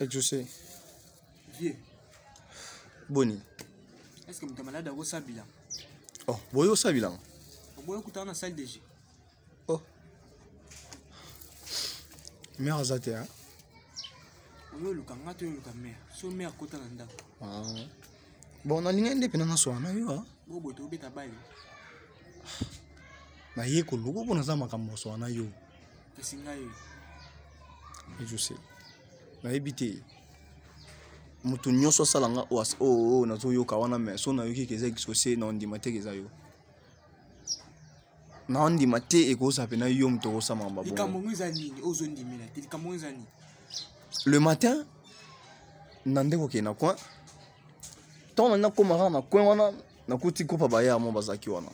Exaucé. Vieux. Boni. Est-ce que moto malade akosala bilan? Oh, boye osala bilan. Oboye okutana na salle de jeu. Oh. Mère aza te, hein? Oyo oluka nga to oluka mère. So mère kota na ndako. Ah. Bon, nalingai nde mpena naswana na yo. Ah. Bobo tobeta bale. Naye koluka mpo naza makambo oswana na yo. Kasi ngai. Je sais. Nayebi te. Moto nyonso asala nga oyo oyo nazoyoka wana mais so nayoki ke eza exaucé na ondima te ke eza yo. Naondima te ekozala mpena yo moto okosala makambo ya bongo. Likambo yango eza nini? Ozondimela te. Likambo yango eza nini? Le matin, na nde kokende na coin. Ntango na nakoma kaka na coin wana, nakuti groupe ya bayaya mo bazalaki wana.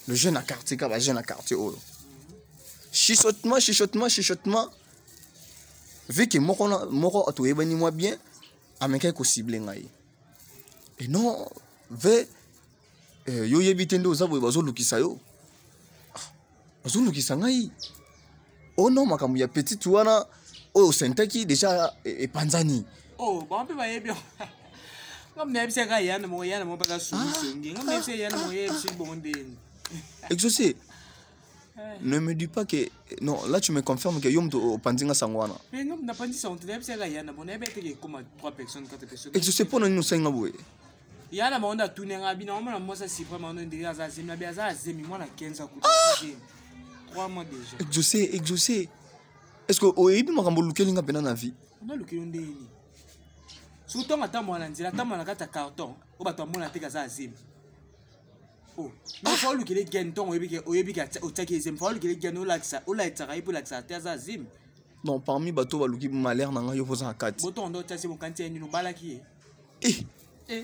Le jeune na quartier kaka ba jeune na quartier oyo. Chuchotement, chuchotement, chuchotement. Vu que moko na moko toyebani mwa bien, amekaki kocible ngai. Et non, ve eh, yo yebi te nde oza boye bazolukisa yo. Ah, bazolukisa ngai. Oh non, makambo ya petite wana oyo osentaki déjà epanzani. Oh, bango mpe bayebi yango. Nga nayebisaka yana moko yana moko mpaka songisongi. Nga nayebisaka yana moko yebisi bongo ndeni. Exaucé. Ne me dis pas que non, là tu me confirmes que yo moto opanzi nga sango wana. Mais non, napanzi sango te, nayebisaka yana moko nayebi ete ekoma 3 personnes 4 personnes. Exaucé mpo na nini osali nga boye? Yana moko nde atuni nga bino omona mwasi asipra mano ndenge aza azemi abi aza azemi mwana 15 akuta azemi 3 mois déjà. Exaucé, exaucé. Est-ce que oyebi makambo olukeli nga mpena na vie? Nalukeli yo ndenge nini? Soki ntongo atambola na nzela atambola na kati ya carton oyo bato bamona te aza azemi. Oh, mais faut olukele gen ntongo oyebi ke oyebi ke otiaki ezemi faut olukele gen olakisa olakisaka ye mpo olakisaka te aza azemi. Non, parmi bato baluki malheur na ngai yo mpo oza na kati. Botongo nde otia zemi okanisi ye nini obalaki ye? Eh. Eh.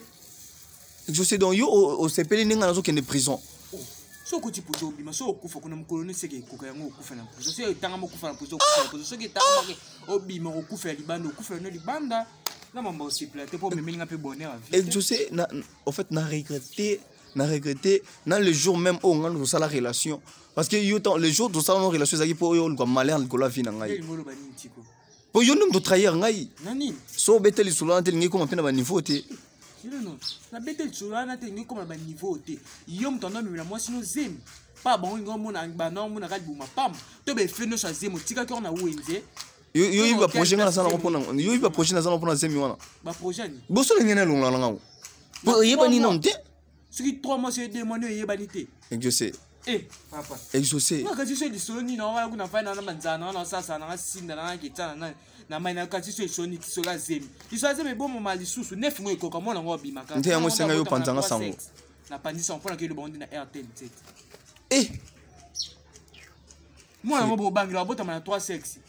Exaucé donc yo osepeli ndenge nazokende prison. Oh. Soki okoti prison obima soki okufa kuna mokolo nini seke ekoka yango okufa na prison soki etangama okufa na prison okufa na prison soki etangamaki obima okufa ya libanda okufa no libanda na mambo osepela te mpo omemeli nga mpe bonheur ya vie. Exaucé na au fait na regretté na regretté na le jour même oyo nga tosala relation parce que yo le jour tosala no relation ezalaki mpo oyo oluka malheur likolo ya vie na ngai. Elingi oloba nini tiko? Mpo yo nde moto trahir ngai. Na nini? So obete lisolo wana te elingi ekoma mpe na baniveau te. Non, non. Nabete lisolo wana te elingi ekoma na baniveau te. Yo moto ando amemela mwasi no zemi. Pa bango lingi omona banda omonaka libuma pamba. To ba efe nyonso ya zemi otikaki yango na wenze. Yo yo yebi ba projet nga nasala yango mpona yo yebi ba projet nasala mpona zemi wana. Ba projet nini? Boso ndenge nalongola na ngango. Po oyebani nanu te. Soki 3 mois soki 2 mois nde oyebani te. Exaucé. Eh, papa. Exaucé. Nga kasi so lisolo nini wana kuna fai na banzala na wana osasa na sinda na ketana na na mai na kasi so lisolo nini lisolo ya zemi. Lisolo ya zemi ebomama lisusu nef ngo ekoka mwana ngo abimaka. Nte yango esenga yo panza nga sango. Na panzi sango mpona kelo bango nde na RTL 7. Eh. Mwana ngo bobangela abotama na 3 sexe.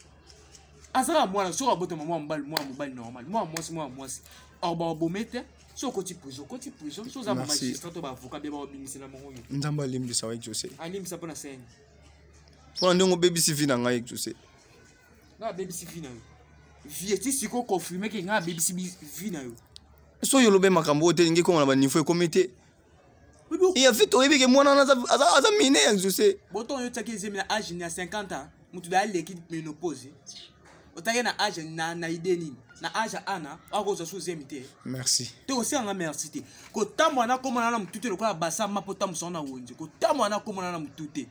Azala mwana soki abotama mwana mobali mwana mobali normal mwana mwasi mwana mwasi. Or ba obome te. So okoti prison, okoti prison, so oza magistrat to ba avocat bien ba obimisela mongo yo. Nzambe alimbisa wa Exaucé. Alimbisa pona sene. Pona ndenge obebisi vie na ngai Exaucé. Nga abebisi vie na yo. Vie ti siko confirmer ke nga abebisi vie na yo. So yo lobe makambo oyo te elingi ekoma na ba niveau ekomi te. Ya vite oyebi ke mwana wana aza mine ya Exaucé. Boton yo tiaki ezemi na âge ya 50 ans, mutu da aleki ménopause. Otaki na âge na na idée nini? Na âge ya ana, akozwa sous zemi te. Merci. Te osenga nga merci te. Kotambola na komona na mutu te lokola basa ma po tambusa na wenze. Kotambola na komona na mutu te.